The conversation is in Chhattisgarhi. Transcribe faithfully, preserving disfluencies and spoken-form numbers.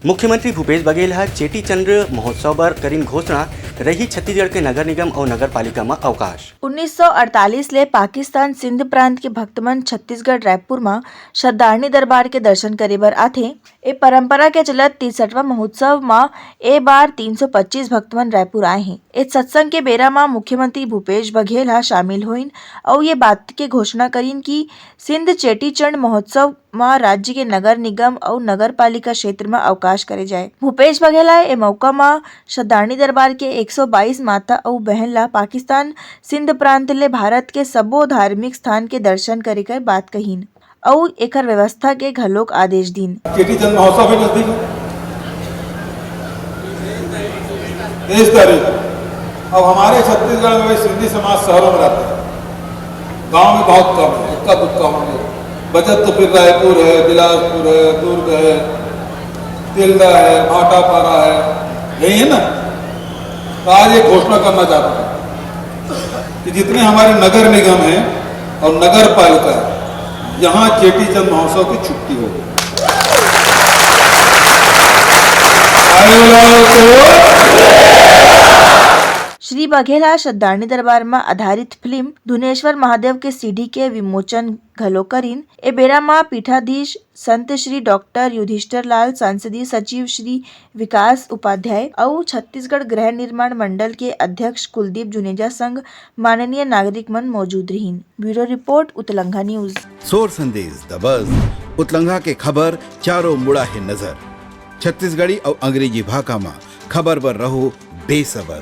मुख्यमंत्री भूपेश बघेल ह चेटी चंद महोत्सव बर करिन घोषणा, रही छत्तीसगढ़ के नगर निगम अउ नगर पालिका म अवकाश। उन्नीस सौ अड़तालीस ले पाकिस्तान सिंध प्रांत के भक्तमन छत्तीसगढ़ रायपुर म श्रद्धारणी दरबार के दर्शन करे बर आथे। ए परंपरा के चलत तिरसठवां महोत्सव म ए बार तीन सौ पच्चीस भक्तमन रायपुर आए हे। ए सत्संग के बेरा म मुख्यमंत्री भूपेश बघेल ह शामिल होइन अउ ये बात के घोषणा करिन कि सिंध चेटीचंड महोत्सव म राज्य के नगर निगम अउ नगर पालिका क्षेत्र म अवकाश करे जाए। भूपेश बघेल ह ए मौका म श्रद्धारणी दरबार के एक सौ बाईस माता अउ बहन ला पाकिस्तान सिंध प्रांत ले भारत के सबो धार्मिक स्थान के दर्शन करे कर बात कहिन अउ एकर व्यवस्था के घलोक आदेश दीन। चेटी चंद महोत्सव भी नजदीक है, तेईस तारीख। अब हमारे छत्तीसगढ़ में भाई सिंधी समाज शहरों में रहता है, गांव में बहुत कम है, इक्का दुक्का होंगे। बचत तो फिर रायपुर है, बिलासपुर है, दुर्ग है, तिल्दा है, भाटापारा है, यही है ना। तो आज ये घोषणा करना चाहता हूँ कि जितने हमारे नगर निगम हैं और नगर पालिका है, यहाँ चेटी चंद महोत्सव की छुट्टी होगी। आए वाला तो श्री बघेल ह श्रद्धारणी दरबार म आधारित फिल्म धुनेश्वर महादेव के सीडी के विमोचन घलो करिन। ए बेरा म पीठाधीश संत श्री डॉक्टर युधिष्ठिर लाल, संसदीय सचिव श्री विकास उपाध्याय अउ छत्तीसगढ़ गृह निर्माण मंडल के अध्यक्ष कुलदीप जुनेजा संग माननीय नागरिक मन मौजूद रहिन। Bureau report, Utlangha news. सोर संदेश दबस, उतलंघा के खबर चारों मुड़ा हे नजर। छत्तीसगढ़ी अउ अंग्रेजी भाखा म खबर बर रहो बेसबर।